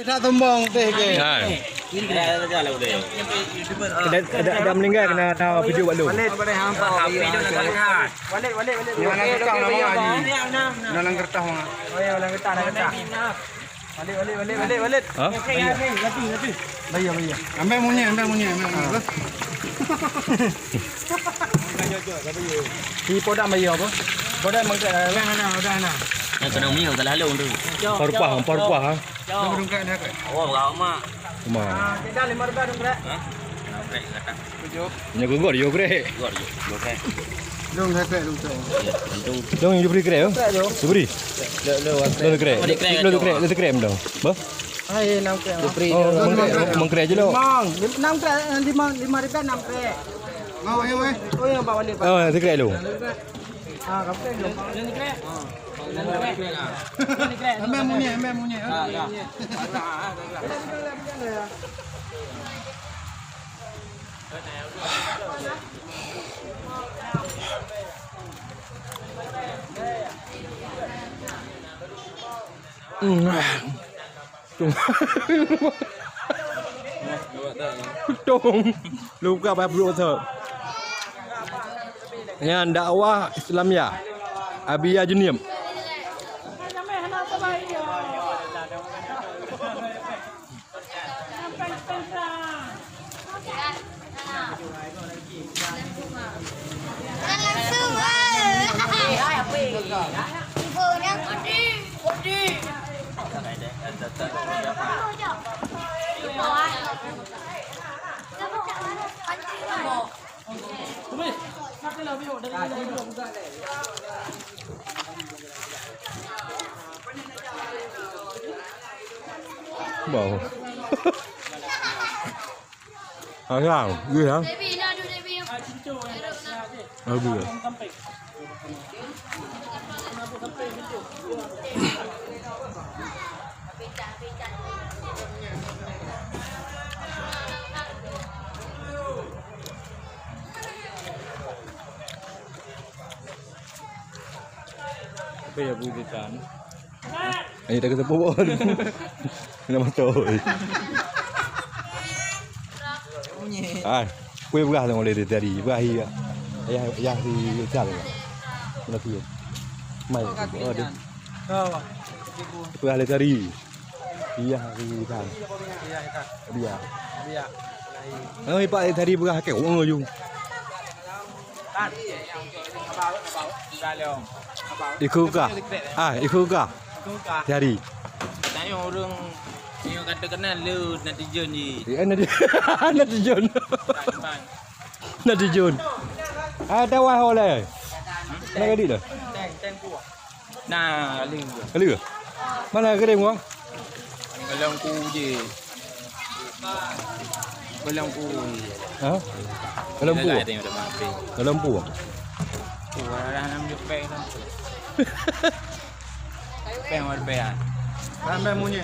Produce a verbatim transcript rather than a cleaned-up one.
That sombong teh ke. Hai. Ada, ada, ada meninggal kena ada video bak lu. Balik, balik, balik. Dalam kertas, nama ni? Dalam kertas, dalam kertas. Balik, balik, balik, balik, balik. Ha? Bayar, bayar. Ambil munyi, ambil munyi, ambil munyi. Si Podam bayar apa? Podam mangkat dah. Dah, dah, dah, dah. Yang kena umi, salah lalu tu. Parupah, parupah, ha? Dong, dong, kat dia, kat. Oh, berapa mak? Mak. Ah, kita lima ribu dong, Brek. Ha? Brek, kata. Tujuh. Nya gugor, yo, Brek. Gugor, yo, yo, Brek. Dong, dah, Brek, dong, Brek. Ya, untung. Dong, you free, Brek, yo? Brek, dong. You free? Lo, lo, lo, Brek. Lo, Brek, lo, Brek, dong. Bah? Hai, enam krek. Free. Oh, mengkrek, mengkrek je lo. Mang, enam krek, lima, lima ribu enam krek. Mau, ya, weh. Oh, ya, Pak Wali, Pak. Oh, sekrek lo. Ah, kamu krek lo. Enam krek. Enam krek. Ambil munyi, ambil munyi, ya. Ya, ya. Hmm. Tung. Tung. Lu buka payah peuduek tu. Nyan dakwah Islamiyah. Abia Jeunieb. Bau. Asam, gurih, ha? Baby, nak duduk, baby. Bagus. Apa ya, Bu Titan? Ini tak ketemu pun. Kena motor. Hai, kuih berah tu boleh dia tadi. Berah iya. Ayah, ayah si Ical. Kena kuih. Mai. Oh, dia. Berah dia tadi. Iya, iya, iya. Iya. Oh, ipak tadi berah ke. Oh, you. Ikut kah? Ah, ikut kah? Tadi. Tanya orang yang kata kenal lu netizen ni. Ya, netizen. Netizen. Netizen. Ah, tawah oleh. Nak jadi dah. Nah, kali. Kali ke? Mana kering, Wang? Dalam ku je. Dalam ku. Ha? Dalam pu. Dalam pu. Wah, dah enam jepek tu. Peng warna peng. Sampai munyi.